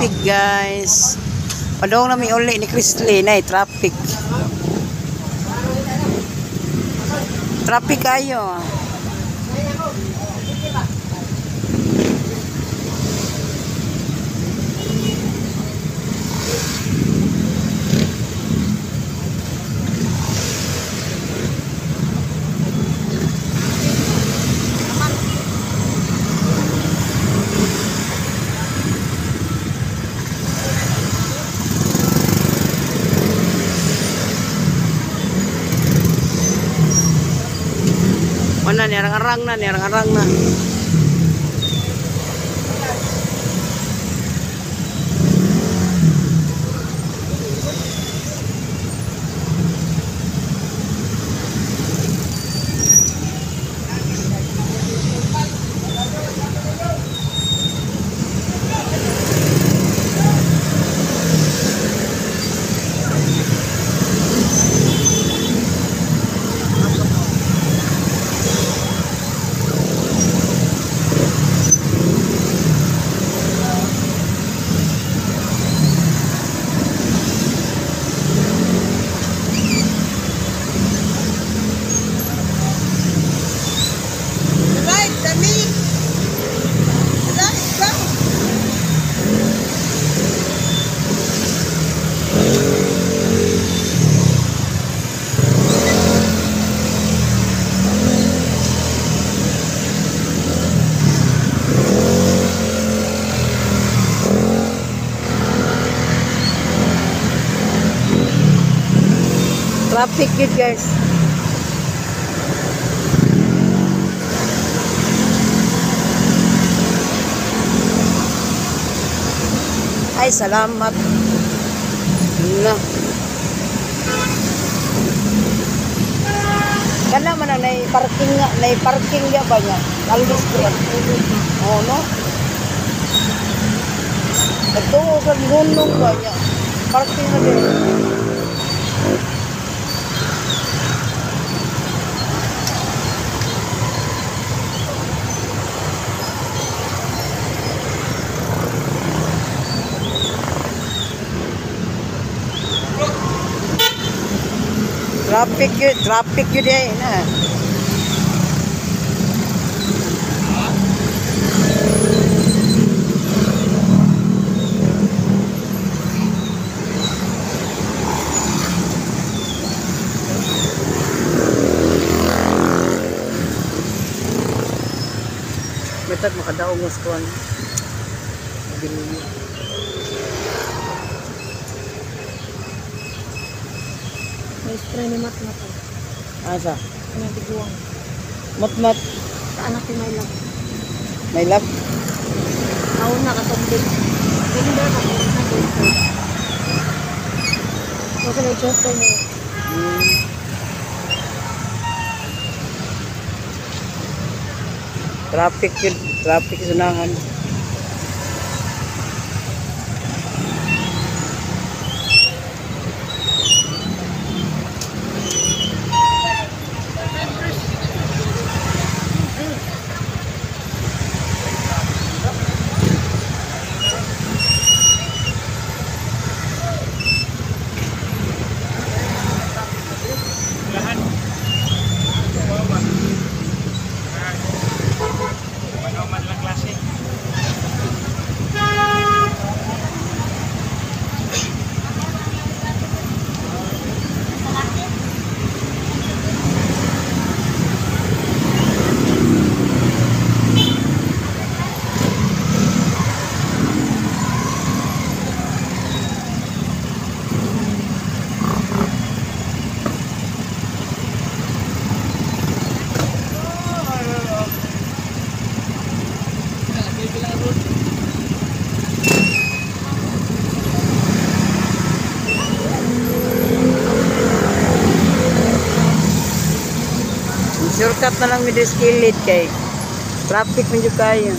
Traffic, guys. Padong na mi uli ni Chrisley na traffic. Traffic kayo. Mana ni arang-arang na ni arang-arang na. Right, dami. Right, go. Traffic yun, guys. Ay, salamat. Na. Kana man ang nai-parking nga, nai-parking ya ba niya? Alis ko lang. Oh, no? Ito, sa gunong ba niya? Parking na din. Traffic yun eh na. Matag makadaog mas kuan. Ginoo. May spray ni Mat Mat. Asa? Ano tiguang? Matmat. Sa anak ni My Love. May love. Ako na katumbig. Hindi ba ako na dito? Kasi may chopper niya. Traffic yun, traffic sunahan. Shortcut na lang mi kilid kay traffic man jud kayo.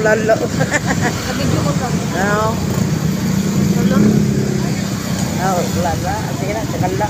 lalo. Video ko ka. No. Wala. No, wala na. Sige na, sakala.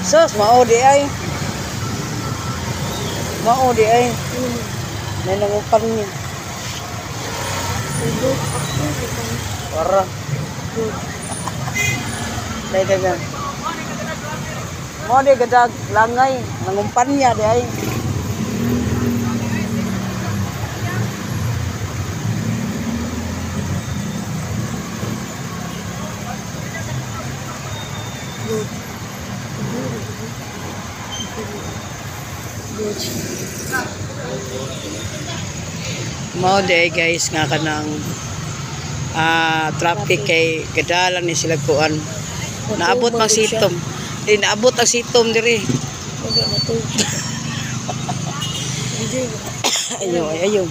Sus, mao di ay. Mao di ay. May nangupan niya. Para. Dahil dahil. Mao di gadag langay. Nangumpan niya di ay. Mao di ay guys nga kanang traffic kay gadalan ni sila kuan. Naabot mang sitom. Di naabot ang sitom diri. Ayo ayo.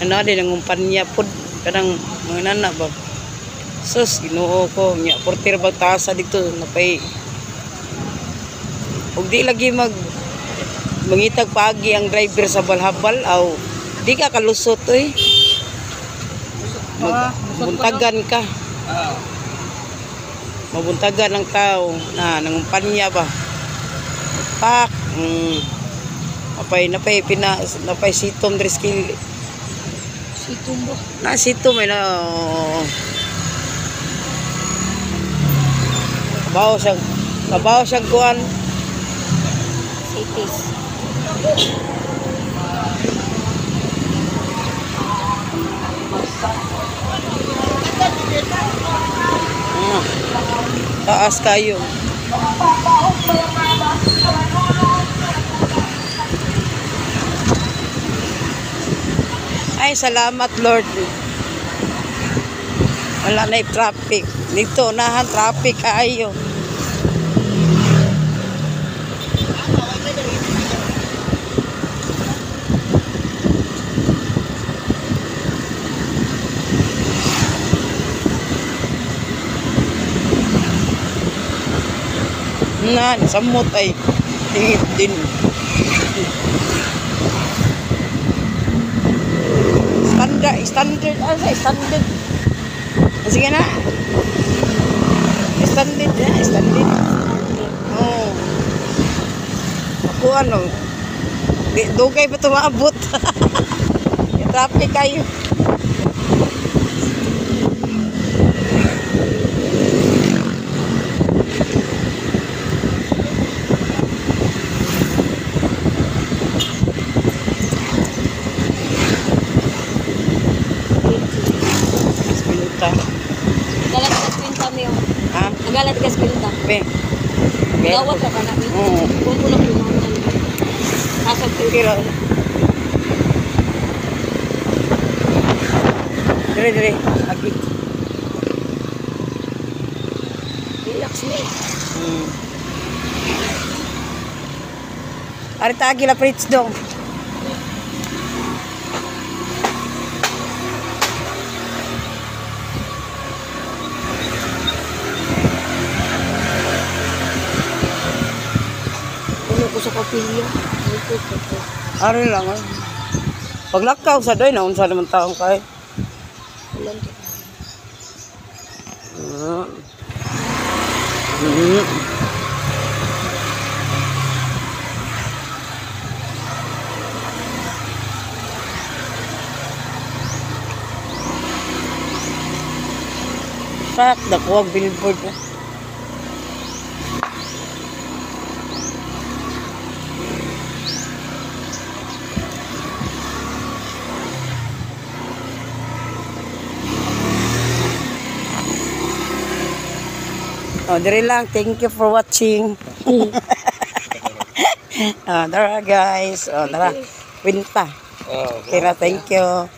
Ano di nangumpanya pud kanang mga nana ba. Sus, Ginoo ko nya portir bag tasa dito napay. Ug di lagi mag mangitag paagi ang driver sa balhabal aw di ka kalusot oy. Magbuntagan ka. Mabuntagan ang tao na nangumpanya ba. Pak. Napay napay pina napay sitom diri skill. Sitom ba? Na sitom ay na. Kabaw siyang kuan. Cities. Taas kayo. Ay, salamat Lord. Wala na traffic. Dito unahan traffic kaayo. Na, samot ay tingit din. Standard, standard, ano sa standard? Sige na. Standard na, standard. Oo. Ako ano, di, dugay pa tumaabot. Traffic kayo. Minuta. Nagalat ka kwenta mo. Ha? Nagalat ka kwenta. Be. Gawat ka na. Oo. Kung ko lang lumangan. Asa ko. Pero dire dire agi. Relax ni. Ari tagi la pritz dong. Puno ko sa kapilya. Ito. Ari lang. Ay. Paglakaw sa doy na unsa naman taong kay. Ulan to. Fuck, nakuha billboard. Oh, dire lang. Thank you for watching. Oh, tara guys. Oh, tara. Winta. Oh, Okay na, thank you.